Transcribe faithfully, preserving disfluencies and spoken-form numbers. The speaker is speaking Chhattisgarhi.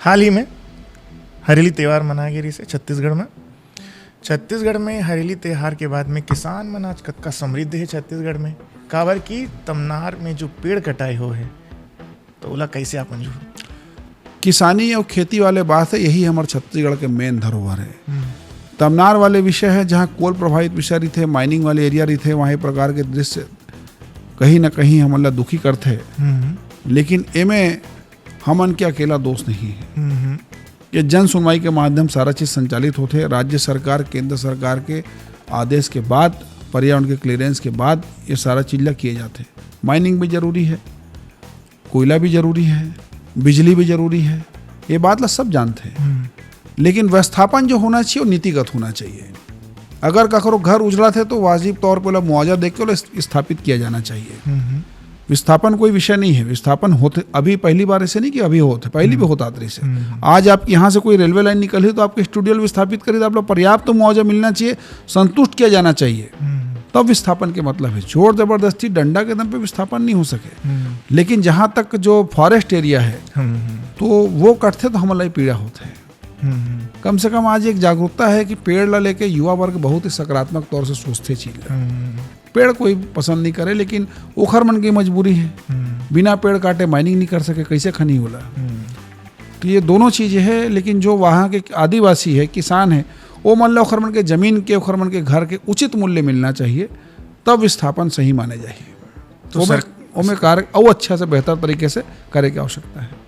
हाल ही में हरेली त्योहार मनाए गे रिहिस हे छत्तीसगढ़ में। छत्तीसगढ़ में हरेली त्योहार के बाद में किसान मन आज कतका समृद्ध हे छत्तीसगढ़ में, काबर कि तमनार में जो पेड़ कटाई होहे, तो ओला कैसे आपन जोड़ो? किसानी और खेती वाले बात है, यही हमर छत्तीसगढ़ के मेन धरोहर है। तमनार वाले विषय है, जहाँ कोल प्रभावित विषय रहिथे, माइनिंग वाले एरिया रहिथे, वहाँ ये प्रकार के दृश्य कहीं ना कहीं हमन ला दुखी करथे। लेकिन एमे हमन के अकेला दोष नहीं है। ये जन सुनवाई के माध्यम सारा चीज संचालित होथे। राज्य सरकार, केंद्र सरकार के आदेश के बाद, पर्यावरण के क्लियरेंस के बाद ये सारा चीज ला किए जाथे। माइनिंग भी जरूरी है, कोयला भी जरूरी है, बिजली भी जरूरी है, ये बात ला सब जानते हैं। लेकिन व्यवस्थापन जो होना चाहिए, वो नीतिगत होना चाहिए। अगर ककरो घर उजड़त हे, तो वाजिब तौर पर ओला मुआवजा देके ओला स्थापित किया जाना चाहिए। विस्थापन कोई विषय नहीं है। विस्थापन होथे, अभी पहली बार ऐसे नहीं कि अभी होथे, पहली भी होत आत रहिस हे। आज आपके यहाँ से कोई रेलवे लाइन निकलही, तो आपके स्टूडियो विस्थापित करी, तो आप लोग पर्याप्त मुआवजा मिलना चाहिए, संतुष्ट किया जाना चाहिए। तब विस्थापन के मतलब है। जोर जबरदस्ती डंडा के दम पे विस्थापन नहीं हो सके। लेकिन जहाँ तक जो फॉरेस्ट एरिया है, तो वो कटथे तो हमला ही पीड़ा होथे। कम से कम आज एक जागरूकता है कि पेड़ ला लेके युवा वर्ग बहुत ही सकारात्मक तौर से सोचथे चीज ला। पेड़ कोई पसंद नहीं करे, लेकिन ओखर मन की मजबूरी है। बिना पेड़ काटे माइनिंग नहीं कर सके, कैसे खनी होला? तो ये दोनों चीजें है, लेकिन जो वहाँ के आदिवासी है, किसान है, वो मन ला ओखर मन के जमीन के, ओखर मन के घर के उचित मूल्य मिलना चाहिए, तब विस्थापन सही माने जाही। तो ओमे, सर ओमे कार्य अउ अच्छा से बेहतर तरीके से करे के आवश्यकता है।